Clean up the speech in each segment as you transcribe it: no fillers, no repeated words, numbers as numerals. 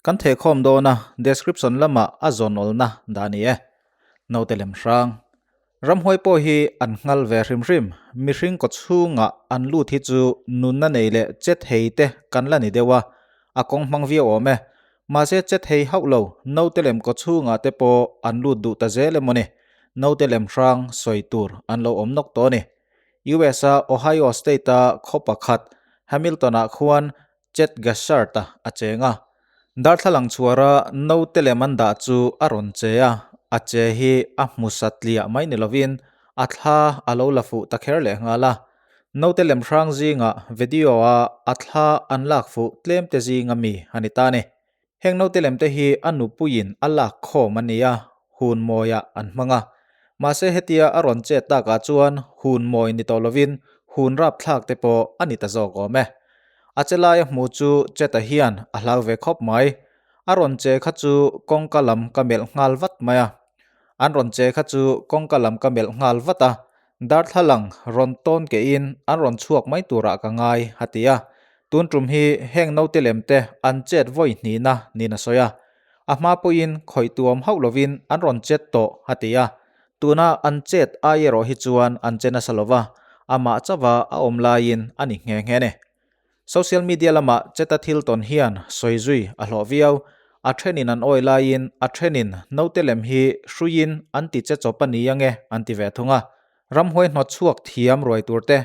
Kan thehkhawm dawn a, description lamah a zawn awlna dah a ni e. Naute lem hrang. Ramhuai pawh hi an nghal ve hrim hrim, mihring kaw chhungah an lut hi chu nunna nei leh che thei te kan la ni deuh a, a kawng hmang viau awm e. Mahse che thei hauh lo, naute lem kaw chhungah te pawh an lut duh ta zel emaw ni, naute lem hrang sawi tur an lo awm nawk tawh a ni. US a Ohio State a khaw pakhat Hamilton ah khuan Chet Gassard-a a cheng a. Darthlalang chhuara naute lem an dah chu a rawn che a, a che hi a hmu satliah mai ni lovin a thla a lo la fuh ta kher leh nghal a. Naute lem hrang zingah video-a a thla an lak fuh tlem te zinga mi a ni ta a ni. Heng naute lem te hi a nupuiin a lak khawm a ni a, hun mawiah an hmang a. Mahse hetia a rawn chet takah chuan hun mawi ni tawh lovin hun rapthlak te pawh a ni ta zawk awm e. A che laia hmu chu Cheta hian a hlau ve khawp mai. A rawn che kha chu kawngka lam ka melh nghal vat mai a. An rawn che kha chu kawngka lam ka melh nghal vat a, darthlalang rawn tawn kehin an rawn chhuak mai turah ka ngai, a ti a. Tun tum hi heng naute lem te an chet vawi hnihna niin a sawi a. A hma pawhin khawih tuam hauh lovin an rawn chet tawh, a ti a. Tuna an chet ai erawh hi chuan an che nasa lova, amah chauha a awm laiin a ni nghe nghe ni. Social media lamah cheta thil tawn hian sawi zui a hlawh viau. A thenin an awi laiin a thenin naute lem hi hruiin an ti che chawp a ni ange an ti ve thung a. Ramhuai hnawt chhuak thiam ruai tur te,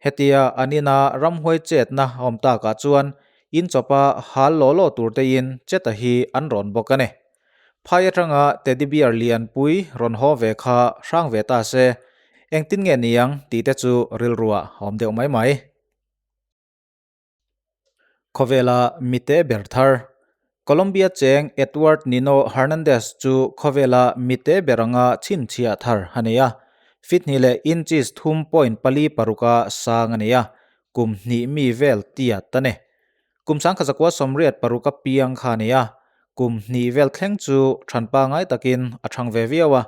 hetia an ina ramhuai chetna a awm takah chuan in chawpa hal law law tur tein cheta hi an rawn bawk a ni. Phai atanga teddy bear lianpui rawn haw ve kha hrang ve ta se, engtin nge niang tih te chu rilruah a awm deuh mai mai. Khawvela mite ber thar. Colombia cheng Edward Nino Hernandez chu khawvela mite ber anga chhinchhiah thar a nei a. Feet hnih leh inches 3.46 a sang a nei a, kum hnih mi vel tiat a ni. Kum sangkha 1986 a piang kha a ni a, kum hnih vel thleng chu than pangai takin a thang ve viau a.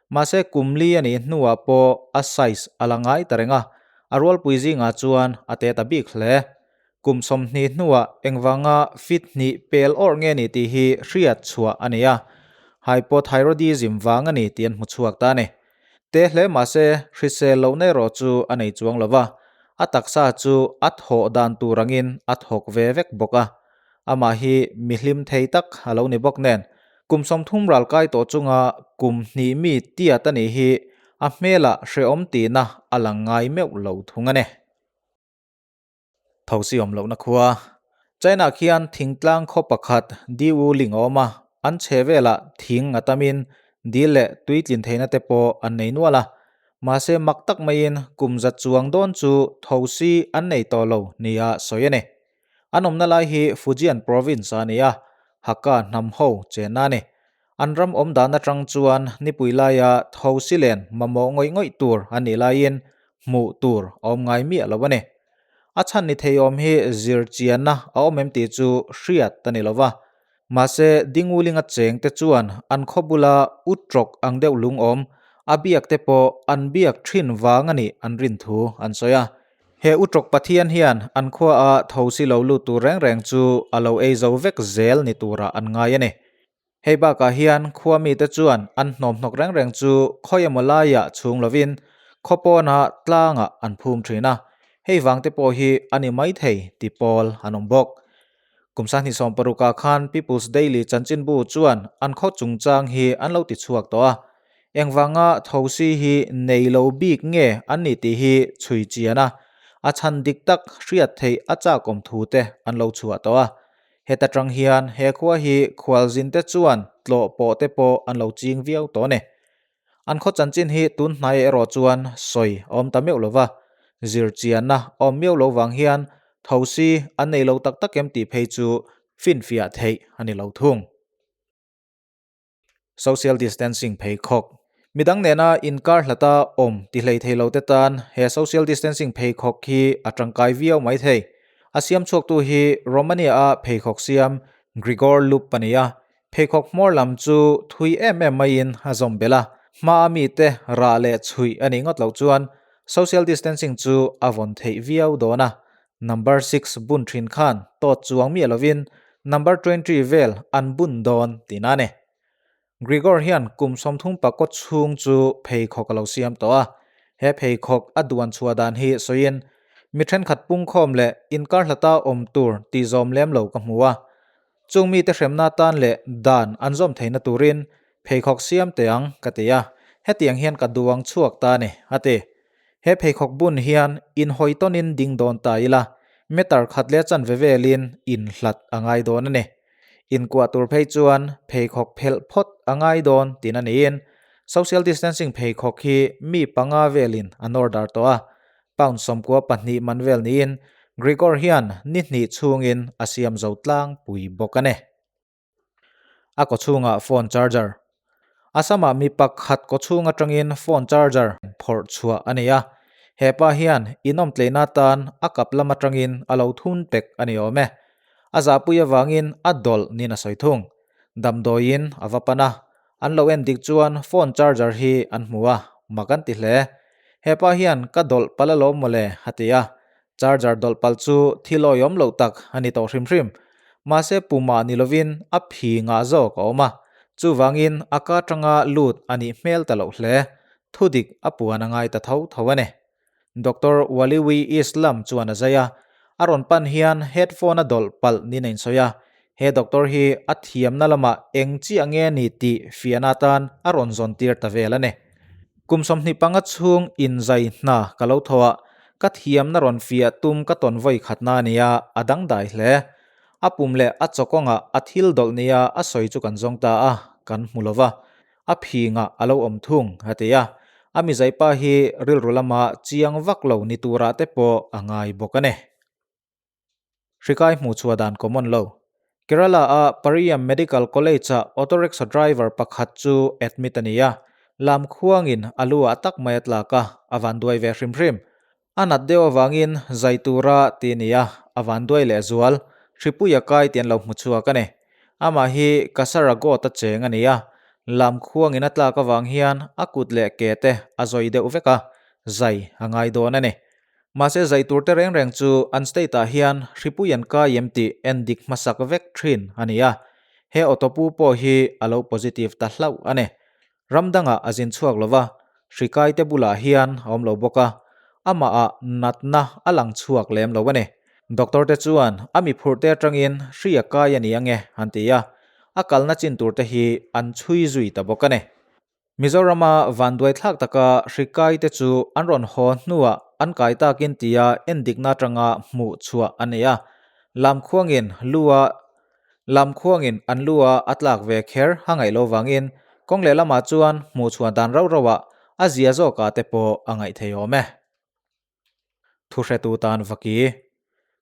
Mahse kum li a nih hnuah pawh a size a la ngai ta reng a, a rualpui zingah chuan a te ta bik hle. Kum 20 hnuah engvanga fit hnih pel awrh nge ni tih hi hriat chhuah a ni a, hypothyroidism vang a ni tih an hmu chhuak ta a ni. Te hle mahse hrisel lohna erawh chu a nei chuang lo va, a taksa chu a thawh dan tur angin a thawk ve vek bawk a. Amah hi mi hlim thei tak a lo ni bawk nen, kum 30 ral kai tawh chunga kum hnih mi tiat a nih hi a hmelah hrehawm tihna a lang ngai meuh lo thung a ni. Thosi awm lohna khua. China khian thingtlang khaw pakhat Diwu Ling a awm a, an chhe velah thing a tamin dil leh tui tlin theihna te pawh an nei nual a. Mahse mak tak maiin kum za chuang dawn chu thosi an nei tawh lo nia sawi a ni. An awmna lai hi Fujian province a ni a, Hakka hnam ho chenna a ni. An ram awm dan atang chuan nipui laia thosi len mamawh ngawih ngawih tur an nih laiin hmuh tur a awm ngai miah lo a ni. A chhan ni thei awm hi zir chianna a awm em tih chu hriat a ni lo va. Mahse Dingulinga cheng te chuan an khaw bula utrawk ang deuh lung awm a biak te pawh an biak thin vang a nih an rin thu an sawi a. He utrawk Pathian hian an khuaa thosi lo lut tur reng reng chu a lo ei zo vek zel ni turah an ngai a ni. Hei bakah hian khua mite chuan an hnawmhnawk reng reng chu khawi emaw laiah chhung lovin khaw pawnah tlangah an phum thin a, hei vangte pawh hi a ni maithei ti pawl an awm bawk. Kum 2016 ah khan People's Daily chanchinbu chuan an khaw chungchang hi an lo ti chhuak tawh a, engvanga thosi hi nei lo bik nge an ni tih hi chhui chian a, a chhan dik tak hriat theih a chakawm thu te an lo chhuah tawh a. Heta tang hian he khua hi khualzin te chuan tlawh pawh te pawh an lo ching viau tawh a ni. An khaw chanchin hi tun hnai erawh chuan sawi a awm ta meuh lo va, zir chianna a awm miau lo vang hian thosi an nei lo tak tak em tih phei chu finfiah theih a ni lo thung. Social distancing pheikhawk. Midang nena inkar hlata awm ti hlei thei lo te tan he social distancing pheikhawk hi a tangkai viau mai thei. A siam chhuaktu hi Romania-a pheikhawk siam Grigor Lup a ni a. Pheikhawk hmawr lam chu thui em em maiin a zawm belh a. Hmaa mite rah leh chhuih a nih ngawt loh chuan social distancing chu a vawn theih viau dawn a. Number 6 bun thin khan tawt chuang miah lovin number 20 vel an bun dawn tihna a ni. Gregor hian kum 30 pakaw chhung chu pheikhawk a lo siam tawh a, he pheikhawk a duan chhuah dan hi sawiin mi thenkhat pungkhawm leh inkar hlata awm tur tih zawm lem lo ka hmu a. Chung mite hremna atan leh dan an zawm theihna turin pheikhawk siam teh ang ka ti a, hetiang hian ka duang chhuak ta a ni, a ti. He pheikhawk bun hian inhawi tawnin ding dawn ta ila, meter khat leh chanve velin inhlat a ngai dawn a ni. Inkuah tur phei chuan pheikhawk phelh phawt a ngai dawn tin a niin social distancing pheikhawk hi mi panga velin an order tawh a, pound 92 man vel niin Gregor hian ni hnih chhungin a siam zo tlangpui bawk a ni. A kawchhungah phone charger. Assam-ah mi pakhat kawchhung atangin phone charger phawrh chhuah a ni a, he pa hian inawmtleihna atan a kap lam atangin a lo thun pek a ni awm e. A zahpui avangin a dawlh niin a sawi thung. Damdawiin a va pan a, an lo en dik chuan phone charger hi an hmu a, mak an ti hle. He pa hian ka dawlh palh alawm mawle a ti a, Charger dawlh palh chu thil awihawm loh tak a ni tawh hrim hrim. Mahse pumah ni lovin a phi ngah zawk a awm a, chuvangin a ka atanga lut a nih hmel ta loh hle. Thudik a puan a ngai ta tho tho a ni. Doctor Waliwi Islam chuan a zai a, a rawn pan hian headphone a dawlh palh niin a insawi a, he doctor hi a thiamna lamah eng chiah nge ni tih fiahna atan a rawn zawn tir ta vel a ni. Kum 25 chhung inzai hna ka lo thaw a, ka thiamna rawn fiah tum ka tawn vawi khatna a nia, a dangdai hle. A pum leh a chawkawngah a thil dawlh nia a sawi chu kan zawng ta a, kan hmu lo va. A phingah a lo awm thung, a ti a. A mizaipa hi rilru lama chiang vak lo ni turah te pawh a ngai bawk a ni. Hrikai hmuh chhuah dan common lo. Kerala-a Pariyam Medical College-ah auto rickshaw driver pakhat chu admit a ni a, lam khuangin a lu ah tak mai a tlak a, a vanduai ve hrim hrim. A nat deuh avangin zai tura ti a ni a, a vanduai leh zual. Hripui a kai tih an lo hmu chhuak a ni. Amah hi Kasaragod-a cheng a ni a, lam khuangin a tlak avang hian a kut leh ke te a zawi deuh vek a, zai a ngai dawn a ni. Mahse zai tur te reng reng chu an state ah hian hripui an kai em tih en dik hmasak vek thin a ni a, he auto pu pawh hi a lo positive ta hlauh a ni. Ram dangah a zin chhuak lova, hri kai te bulah hian a awm lo bawk a, amah ah natna a lang chhuak lem lo a ni. Doctor te chuan a mi phurh te atangin hri a kai a ni ange an ti a, a kalna chin tur te hi an chhui zui ta bawk a ni. Mizorama vanduai thlak taka hri kai te chu an rawn haw hnuah an kai takin tia endikna atanga hmuh chhuah a ni a. Lamkhuangin lu a Lamkhuangin an lu a a tlak ve kher a ngaih lo vangin kawng lehlamah chuan hmuh chhuah dan rauh rauhah a zia zawkah te pawh a ngaih thei awm e. Thuhretu tan vaki.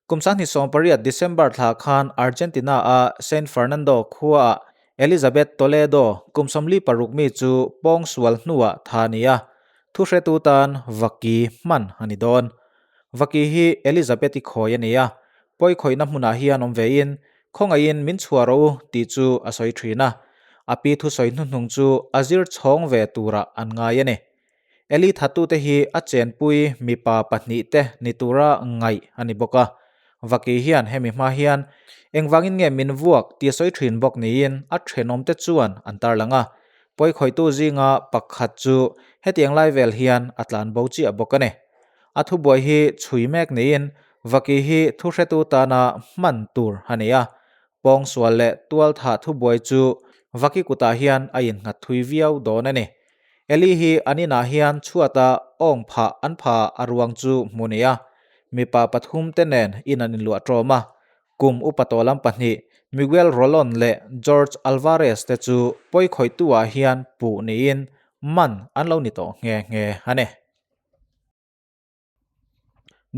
Kum 2018 December thla khan Argentina-a Saint Fernando khuaah Elizabeth Toledo kum 46 mi chu pawngsual hnuah tha a ni a, thuhretu tan vaki hman a ni dawn. Vaki hi Elizabeth-i khawi a ni a, pawi khawihna hmunah hian awm vein khawngaihin min chhuah rawh u tih chu a sawi thin a, a pi thusawi hnuhnung chu a zir chhawng ve turah an ngai a ni. Eli thattute hi a chenpui mipa pahnihte ni tura ngaih a ni bawk a. Vaki hian hemi hma hian engvangin nge min vuak tih a sawi thin bawk niin a thenawmte chuan an tarlang a. Pawikhawihtu zinga pakhat chu hetiang lai vel hian a tlanbo chiah bawk a ni. A thubuai hi chhui mek niin Vaki hi thuhretu tana hman tur a ni a. Pawngsual leh tualthah thubuai chu Vaki kutah hian a innghat thui viau dawn a ni. Eli hi an inah hian chhuata awng phah an pha a ruang chu hmu ni a, mipa pathum te nen in an inluah ṭawm a. Kum upa tawh lam pahnih Miguel Rolon leh George Alvarez te chu pawikhawihtu ah hian puh niin man an lo ni tawh nghe nghe a ni.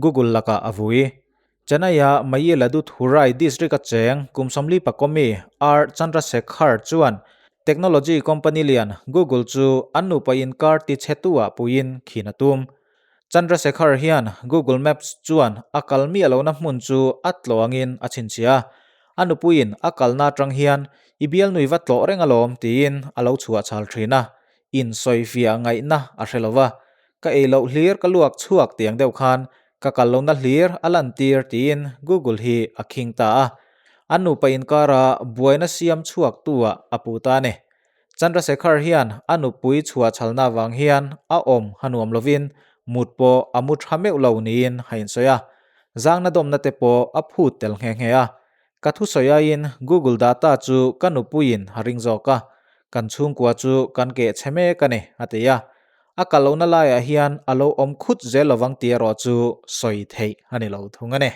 Google lakah a vui. Chennai-a Mayiladuthurai district-a cheng kum 44 mi R Chandrasekhar chuan technology company lian Google chu an nupa inkar tichhetu-ah puiin khin a tum. Chandrasekhar hian Google Maps chuan a kal miah lohna hmun chu a tlawh angin a chhinchhiah a. A nupuiin a kalna atang hian i bialnui va tlawh reng alawm tiin a lo chhuah chhal thin a, insawifiah ngaihna a hre lo va. Ka ei loh hlir ka luak chhuak tiang deuh khan ka kal lohna hlir a lantir tiin Google hi a khing ta a. An nupa inkara buaina siam chhuaktu-ah a puh ta a ni. Chandrasekhar hian a nupui chhuah chhalna avang hian a awm a nuam lovin mut pawh a mu tha meuh lo niin a insawi a. Zangna dawmna te pawh a phut tel nghe nghe a. Ka thusawi aiin Google data chu ka nupuiin a ring zawk a, kan chhungkua chu kan keh chhe mek a ni, a ti a. A kal lohna laiah hian a lo awm khut zel lovang tih erawh chu sawi theih a ni lo thung a ni.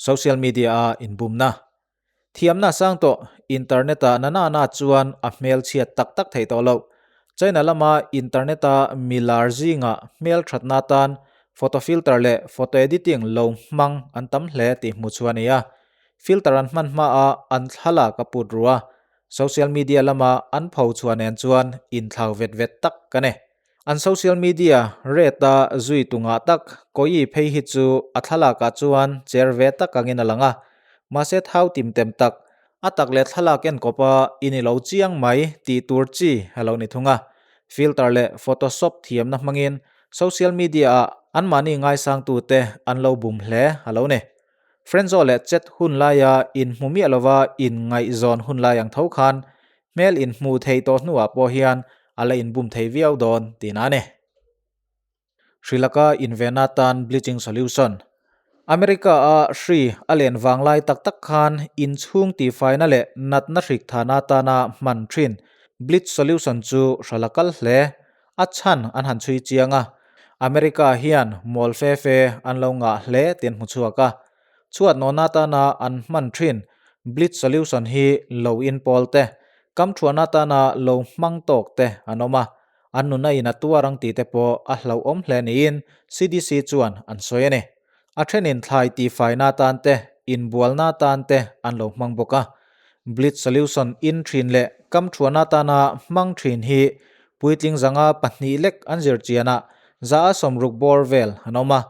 Social media-a inbumna. Thiamna sang tawh, internet-a na na na chuan a hmelchhiat tak tak theih tawh loh. China lama internet-a mi lar zingah hmelthatna atan photo filter leh photo editing lo hmang an tam hle tih hmu chu a ni a. Filter an hman hmaah an thlalak a put ru a, social media lama an pho chhuah nen chuan inthlau vet vet tak a ni. An social media rate a zui tu ngah tak Koyi phei hi chu a thlalak ah chuan cher ve tak angin a lang a, mahse thau tim tem tak, a tak leh thlalak en kawp a in i lo chiang mai tih tur chi a lo ni thung a. Filter leh photoshop thiamna hmangin social media ah anmahni ngaisangtute an lo bum hle a lo ni. Friendzo leh chat hun laia inhmu miah lova inngaihzawn hun lai ang tho khan hmel inhmuh theih tawh hnuah pawh hian a la inbum thei viau dawn tihna a ni. Hri laka invenna tan bleaching solution. America-a hri a len vang lai tak tak khan inchhung tihfaina leh natna hrik thana atana hman thin bleach solution chu hral a kal hle. A chhan an han chhui chiang a, America hian mual fe fe an lo ngah hle tih an hmu chhuak a. Chhuat nawhna atana an hman thin bleach solution hi lo in pawl te, kam thuahna atana lo hmang tawk te an awm a, an nuna in a tuar ang tih te pawh a hlauhawm hle niin CDC chuan an sawi a ni. A thenin thlai tihfaina atan te, inbualna atan te an lo hmang bawk a. Bleach solution in thin leh kam thuahna atana hmang thin hi puitling zanga 2 lek an zir chianah 160 bawr vel an awm a,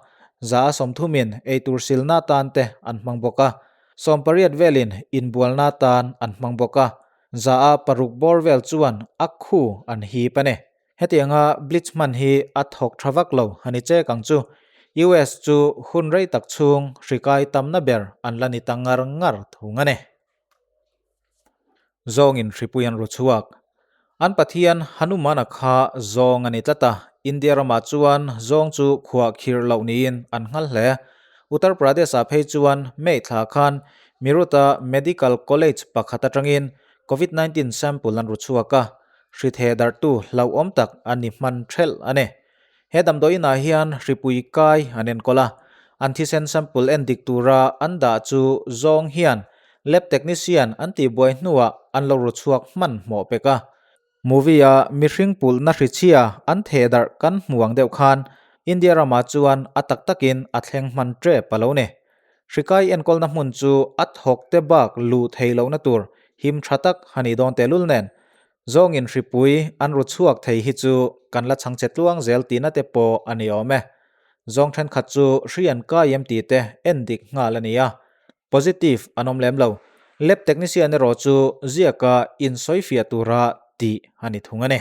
130 in eitur silna atan te an hmang bawk a, 18 velin inbualna atan an hmang bawk a, 6% bawr vel chuan a khu an hip a ni. Hetianga bleach hman hi a thawk tha vak lo a ni chek ang chu. US chu hun rei tak chhung hri kai tamna ber an la ni ta ngar ngar thung a ni. Zawngin hripui an ru chhuak. An Pathian Hanumana kha zawng a ni tlat a, India ramah chuan zawng chu khuah khirh loh niin an nghal hle. Uttar Pradesh-ah phei chuan May thla khan Meerut-a Medical College pakhat atangin Covid 19 sample an ru chhuak a, hri theh darhtu hlauhawm tak a ni hman thelh a ni. He damdawiinah hian hripui kai an enkawl a, an thisen sample en dik tura an dah chu zawng hian lab technician an tihbuai hnuah an lo ru chhuak hmanhmawh pek a. Movie-a mihring pulhna hrichhia an theh darh kan hmu ang deuh khan India ramah chuan a tak takin a thleng hman tep a lo ni. Hrikai enkawlna hmun chu a thawk te bak luh thei lohna tur him tha tak a nih dawn tehlul nen Zawngin hripui an ru chhuak thei hi chu kan la chhangchhe tluang zel tihna te pawh a ni awm e. Zawng thenkhat chu hri an kai em tih te en dik nghal a ni a. Positive an awm lem lo. Lab technician erawh chu ziaka insawifiah tura tih a ni thung a ni.